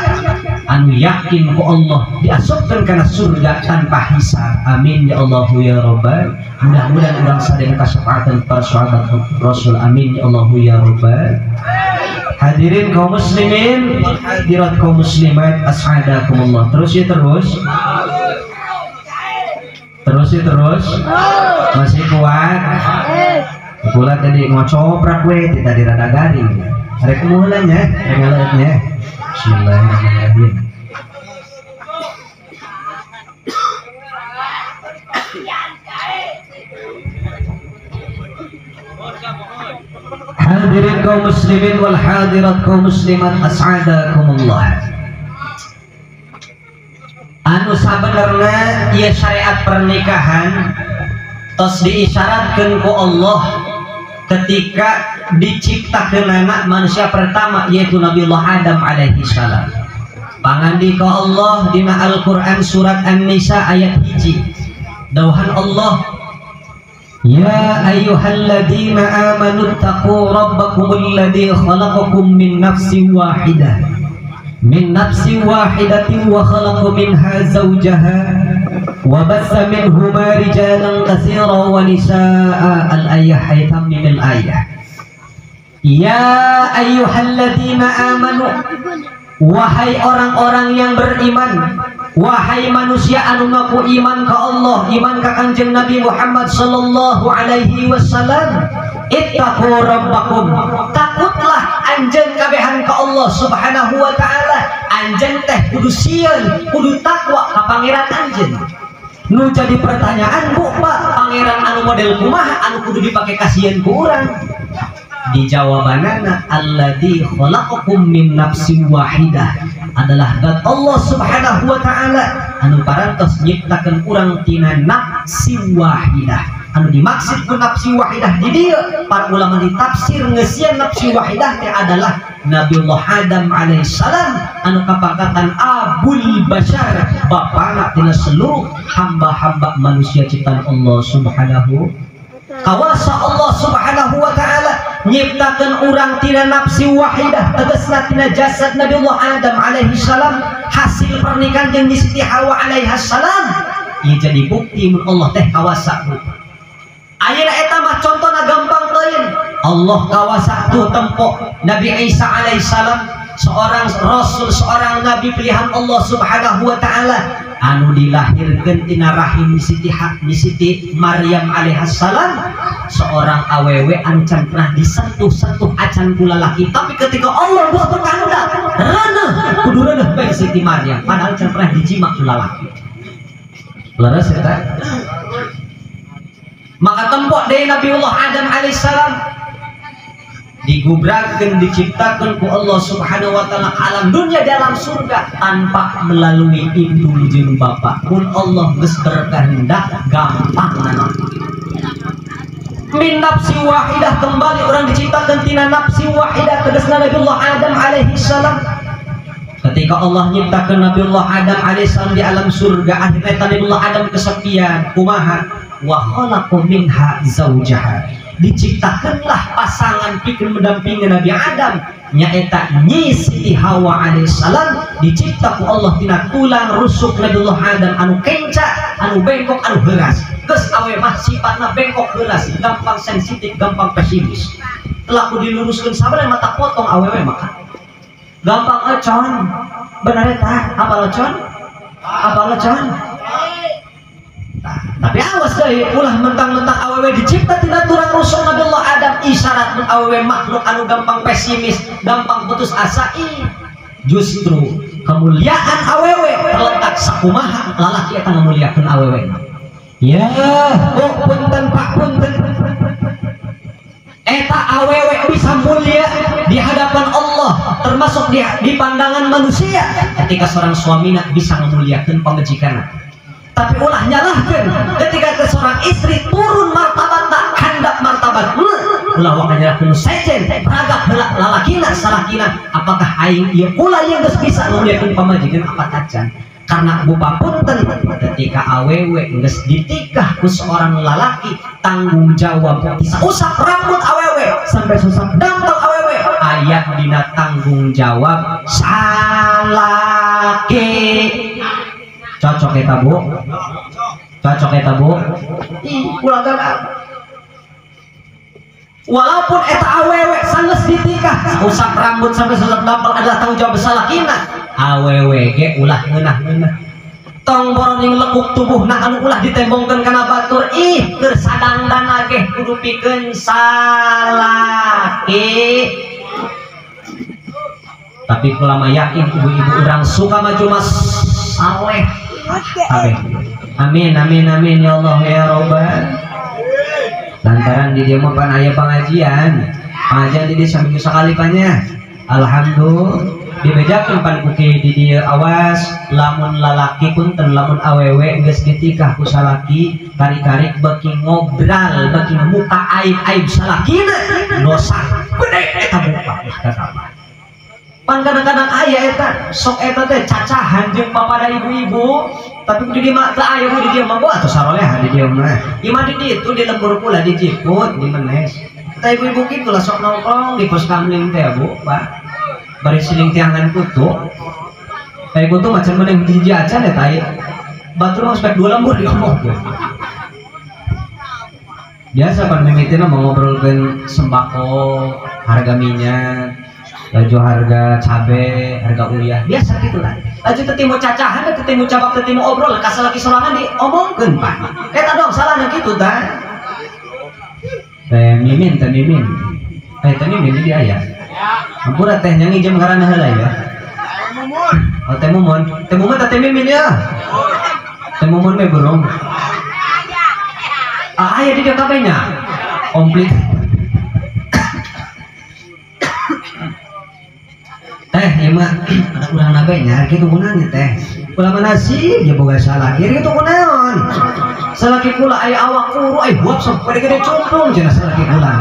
anu yakin ku Allah diasupkeun kana surga tanpa hisab. Amin ya Allahu ya Rabbal. Mudah-mudahan urang sadaya kasyafaatan para sahabat Rasul. Amin ya Allahu ya Rabbal. Hadirin kaum muslimin, hadirat kaum muslimat, as'adakumullah. Terus ya terus. Terus ya terus. Masih kuat. Kula tadi ngocoprak we tadi rada garing. Rek mulanya, rek ngaleutnya. Bismillahirrahmanirrahim. Hadirin kaum muslimin wal hadirat kaum muslimat as'adakumullah. Anu sabenerna ieu syariat pernikahan tos diisyaratkeun ku Allah ketika diciptakeun anak manusia pertama yaitu Nabiullah Adam alaihi salam. Pangandika Allah dina Al-Qur'an surat An-Nisa ayat 1. Dawuhan Allah, ya ayyuhalladzina amanu taqu rabbakumul ladzi khalaqakum min nafsin wahidah min nafsin wahidatin wa khalaqa minha zawjaha wa bassa minhuma rijalan katsiran wa nisaa. Al-ayah haytam min al-ayah. Ya ayyuhalladzina amanu, wahai orang-orang yang beriman, wahai manusia anu ngaku iman ka Allah, iman ka Kanjeng Nabi Muhammad sallallahu alaihi wasallam, ittaqu rabbakum, takutlah anjeun kabehan ka Allah subhanahu wa ta'ala. Anjeun teh kudu sieun, kudu takwa ka pangeran anjeun. Nu jadi pertanyaan bu pak, pangeran anu model kumaha anu kudu dipake kasieun ku urang? Di jawabanana alladzi khalaqakum min nafsin wahidah adalah zat Allah subhanahu wa ta'ala anu parantos nyiptakeun urang tina nafsi wahidah. Anu dimaksud ku nafsi wahidah di dieu para ulama ditafsir ngeusian nafsi wahidah teh adalah Nabiullah Adam alaihissalam anu kapangkatan Abul Bashar, bapana tina seluruh hamba-hamba manusia ciptaan Allah subhanahu. Kawasa Allah subhanahu wa ta'ala nyiptakeun urang tina nafsi wahidah, tegasna tina jasad Nabiullah Adam alaihi salam hasil pernikahan jeung Siti Hawa alaihi salam. Ieu jadi bukti mun Allah teh kawasa. Ayeuna eta mah contona gampang teuing. Allah kawasa tuh tempo Nabi Isa alaihi salam, seorang rasul, seorang nabi pilihan Allah subhanahu wa ta'ala anu dilahirkeun tina rahim Siti Maryam alaihissalam, seorang awewe anu can pernah disentuh-sentuh acan ku lalaki, tapi ketika Allah buat berkehendak reuneuh kudu reuneuh bae Siti Maryam padahal can pernah dijima ku lalaki. Leres eta? Maka tempok deui Nabiullah Adam alaihissalam digubrakeun, diciptakeun ku Allah subhanahu wa ta'ala alam dunia dalam surga tanpa melalui indung jeung bapa. Pun Allah geus berkehendak gampang nanaon. Min nafsi wahidah, kembali orang diciptakan tina nafsi wahidah tegasna Nabiullah Adam alaihi salam. Ketika Allah nyiptakan Nabiullah Adam alaihi salam di alam surga, akhirnya Nabiullah Adam kesepian. Kumaha? Wa khalaqa minha zaujaha. Diciptakanlah pasangan pikeun mendampingi Nabi Adam, nyaeta Nyi Siti Hawa alaihi salam. Dicipta ku Allah tina tulang rusuk Nabiullah Adam anu kenca, anu bengkok, anu heuras. Geus awe mah sifatna bengkok heuras, gampang sensitif, gampang pesimis. Telah ku diluruskeun sabar mata potong awewe mah. Gampang econ, benar eta, apa lecon? Apa lecon? Tapi awas deui, ulah mentang-mentang awewe dicipta tina tulang rusuk Nabiullah Adam, isyarat mun awewe makhluk anu gampang pesimis, gampang putus asa. Ih, justru kemuliaan awewe terletak sakumaha lalaki eta ngamuliakeun awewe. Ya, oh punten Pak, punten. Eta awewe bisa mulia di hadapan Allah, termasuk di pandangan manusia ketika seorang suamina bisa memuliakan pamajikanna. Tapi ulah nyalahkeun ketika seorang istri turun martabat tak handap martabat, ulah waka nyalahkeun sejen ragap heula lalakina salakina, apakah aing ieu ulah yang geus bisa memuliakeun pamajikan apa tacan. Karena bupa punten ketika awewe geus ditikah ku seorang lalaki, tanggung jawab usap rambut awewe sampai susap dantong awewe aya dina tanggung jawab salaki. Cocok eta Bu? Cocok eta Bu? Ih, ulah gagal. Walaupun eta awewe sanggeus ditikah, usap rambut sampai susap dantong adalah tanggung jawab salakina. Awewe ge ulah ngeunah-ngeunah. Tong boroning lekuk tubuhna anu ulah ditembongkeun kana batur. Ih, keur sadangdana ge kudu pikeun salaki. Tapi kula mah yakin ibu-ibu urang suka maju mas saleh. Amin. Amin amin amin ya Allah ya Robbal. Lantaran di dieu mah pan aya pengajian. Pengajian di dieu saminggu sakali panya. Alhamdulillah dibejakeun pan ku kiai di dieu, awas lamun lalaki punten lamun awewe geus ditikah ku salaki kari-kari beuki ngobral beuki muka aib-aib salakina dosa gede eta buka lah. Pan kadang-kadang aya eta sok eta teh cacahan jeung papada ibu-ibu, tapi di dieu mah teu aya di dieu mah atuh sarolehan di dieu mah. Ieu mah di ditu di lembur pula di jiput di menes. Eta ibu-ibu kitu lah sok nongkrong di pos kamling teh Bu, Pak. Bari siling tiangan kutu. Kayak kutu macam mana yang hiji acan ya tai. Batur mah spek dua lembur diomongkeun. Biasa pan mimitina mau ngobrolkeun sembako, harga minyak, laju harga cabe, harga uyah, biasa gitu lah. Laju tetimu cacahan, tetimu cabak, tetimu obrol, kasalaki sorangan diomongkeun Pak. Eta dong salahna kitu tah. Teh mimin, teh mimin. Eh teh mimin di aya. Ampura teh nyanyi jam karana heula ya. Oh teh mumun, teh mumun teh mimin ya. Teh mumun meh burung. Ah aya di dieu kabeh nya. Komplit. Teh ieu mah ada urang nabe nya kitu kunaon teh. Kula mah nasib ya boga salaki kitu kunaon. Salaki kula aya awak kuru aya buap sok gede-gede cumplung cenah salaki kula.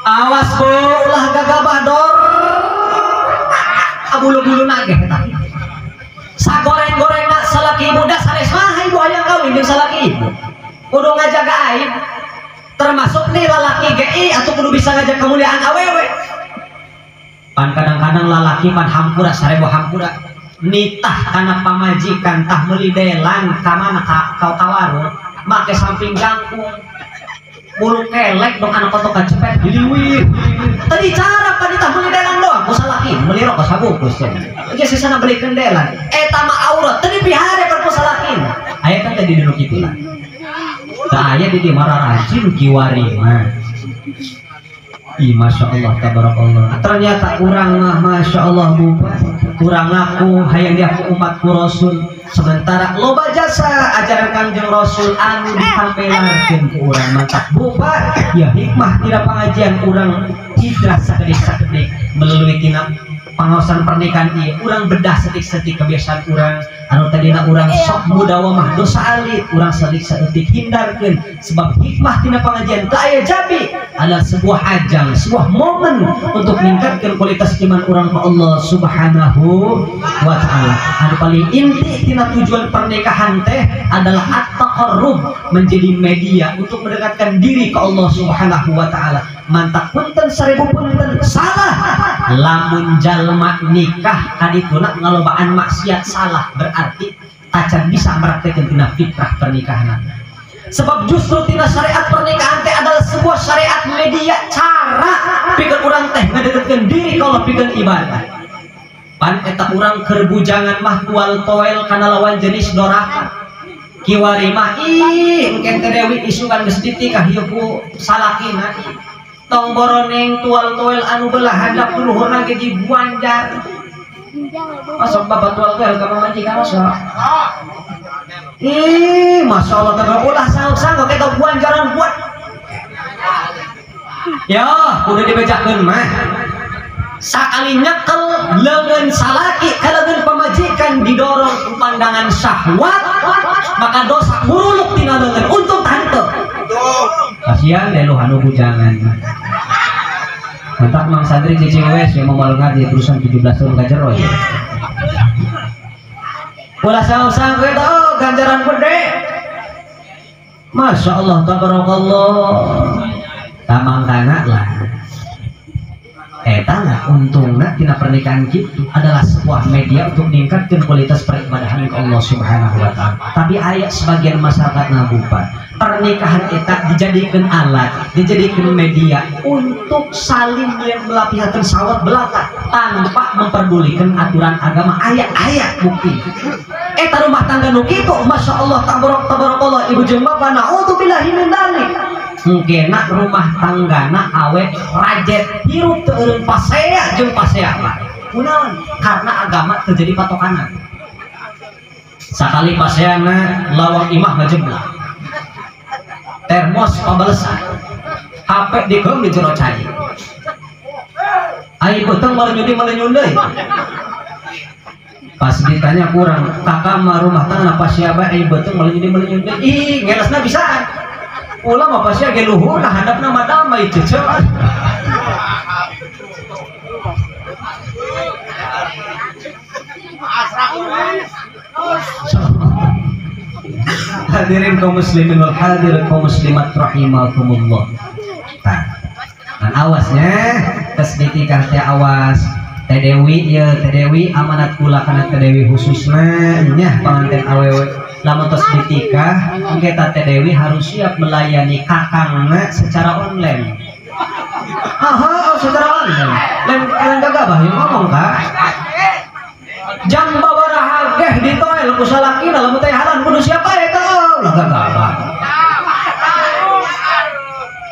Awas Bu, ulah gagabah dor. Abulu-bulu nage eta. Sagoreng-gorengna salaki ibu da sanes mah ibu hayang kawin jeung salaki ibu. Kudu ngajaga aib. Termasuk nih lalaki ge atuh kudu bisa ngajak kemuliaan awewe. Pan kadang-kadang lalaki pan hampura sarebo hampura nitah kana pamajikan tah meuli delan ka mana ka kawarung make samping jangkung bulu kelek dong anak kotok kacepet diliwir tadi cara panitah meuli delan doang ku salaki meuli rokok sabungkus cenah geus sisana beli kendelan eta mah aurat tadi pihare kan ku salaki aya kan tadi dinu kitu lah teu aya di dieu mah rajin kiwari mah. Ih, Masya Allah, tabarakallah. Ternyata kurang mah, Masya Allah, bupa. Kurang aku, hayang diaku umatku Rasul. Sementara loba jasa ajaran Kangjeng Rasul anu ditampelarkeun ku urang mantap bupa. Ya hikmah tidak pengajian urang hijrah sakedik-sakedik melalui tina pengawasan pernikahan ieu urang bedah setik-setik kebiasaan urang Anu tadina urang sok mudawamah dosa alit urang salik saeutik hindarkeun sebab hikmah tina pengajian teu aya jabi adalah sebuah ajang, sebuah momen untuk meningkatkan kualitas iman urang ke Allah Subhanahu wa taala. Anu paling inti tina tujuan pernikahan teh adalah at-taqarrub, menjadi media untuk mendekatkan diri ke Allah Subhanahu wa taala. Mantak punten seribu punten salah lamun jalma nikah kadituna ngalobaan maksiat salah, berarti tacan bisa meraktekeun tina fitrah pernikahan. Sebab justru tina syariat pernikahan teh adalah sebuah syariat media cara pikeun urang teh ngadeketkeun diri kalau pikeun ibadah. Pan eta urang keur bujangan mah tual toel kana lawan jenis doraka. Kiwari mah ih engke teh Dewi isukan geus ditikah ieu ku salakina. Tong boroneng tual toel anu belah handap luhurna ge dibuanjar. Masuk bapak tual toel ka pamajikan masuk. Ih, masya Allah, tapi ulah sanggup-sanggup kita buanjaran buat. Ya, udah dibejakeun mah. Sakali nyekel leungeun salaki ka leungeun pamajikan didorong ku pandangan syahwat, maka dosa muruluk tina leungeun. Untung tante. Kasihan deh lu anu bujangan. Mantap Mang Santri cicing wes yang mau ngaji terusan 17 tahun ka jero ya. Ulah sanggup-sanggup eta oh, ganjaran gede. Masya Allah, tabarakallah. Tamangkana lah. Eta lah untungna tina pernikahan gitu adalah sebuah media untuk meningkatkan kualitas peribadahan ke Allah Subhanahu wa taala. Tapi aya sebagian masyarakat ngabupa, pernikahan eta dijadikan alat, dijadikan media untuk saling melapihakan sawat belaka tanpa memperdulikan aturan agama. Aya-aya bukti. Eta rumah tangga nu kitu, masya Allah, tabarakallah, ibu jeung bapak, naudzubillahi min dzalik. Mungkin rumah tanggana awet rajet hirup teu eureun pasea jeung pasea mah. Kunaon? Karena agama terjadi patokanan. Sakali paseana lawang imah ngajeblak. Termos pabalesan. HP dikeum di jero cai. Ai beuteung malenyun deui. Pas ditanya kurang, kakak mah rumah tangga pasea bae ai beuteung malenyun deui. Ih, ngelesna bisaan. Ulah mah pasti ge luhur nah handapna mah damai cece. Hadirin kaum muslimin wal hadirat kaum muslimat rahimakumullah. Tah. Dan awasnya tes ditikah teh awas. Teh Dewi ieu Teh Dewi amanat kula kana Teh Dewi khususna nya panganten awewe. Lamun tos ditikah engke Teh Dewi harus siap melayani kakangna secara online. Aha, oh, secara online. Lain lain gagabah yang ngomong kak. Jang babaraha geh ditoel ku salakina lamun teh halan kudu siapa eta ulah gagabah.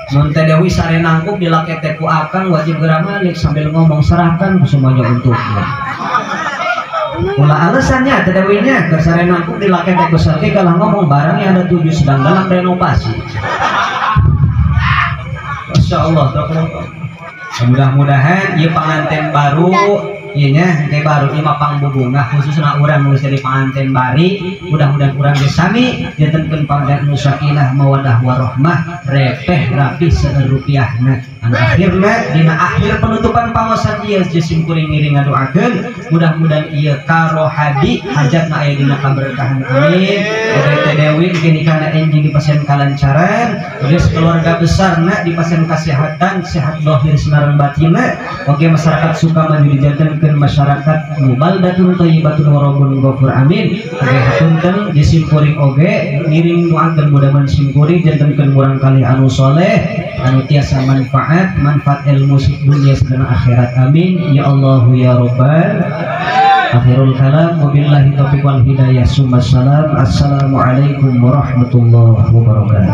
Mun Teh Dewi sare nangkup dilakete ku akang wajib geura malik sambil ngomong serahkan semuanya untukmu. Ulah alasannya Teh Dewinya ke sare nangkup dilakete ku salaki kalah ngomong barangnya ada 7 sedang dalam renovasi. Masya Allah, mudah-mudahan ieu panganten baru ieu nya engke baru ieu mah pangbubungah khususna urang nu jadi panganten bari, mudah-mudahan urang geus sami jantenkeun panganten nu sakinah mawadah warahmah repeh rapi seueur rupiahna. Anu akhirna dina akhir penutupan pangosan ieu jeung kuring ngiring ngadoakeun mudah-mudahan ieu karohadi hajatna aya dina kaberkahan amin. Oge Teh Dewi engke nikahna enjing di pasien kalancaran, geus keluarga besarna di pasien kasehatan, sehat lahir sareng batinna. Oge masyarakat Sukamaju dijantenkeun masyarakat nu baldatun thayyibatun wa rabbun ghafur amin. Oge hapunten di simkuring oge ngiring doakeun mudah-mudahan simkuring jantenkeun murang kali anu soleh anu tiasa manfaat manfaat ilmu dunia dan akhirat amin ya Allahu ya Rabbal. Akhirul kalam wabillahi taufiq wal hidayah summa salam. Assalamualaikum warahmatullahi wabarakatuh.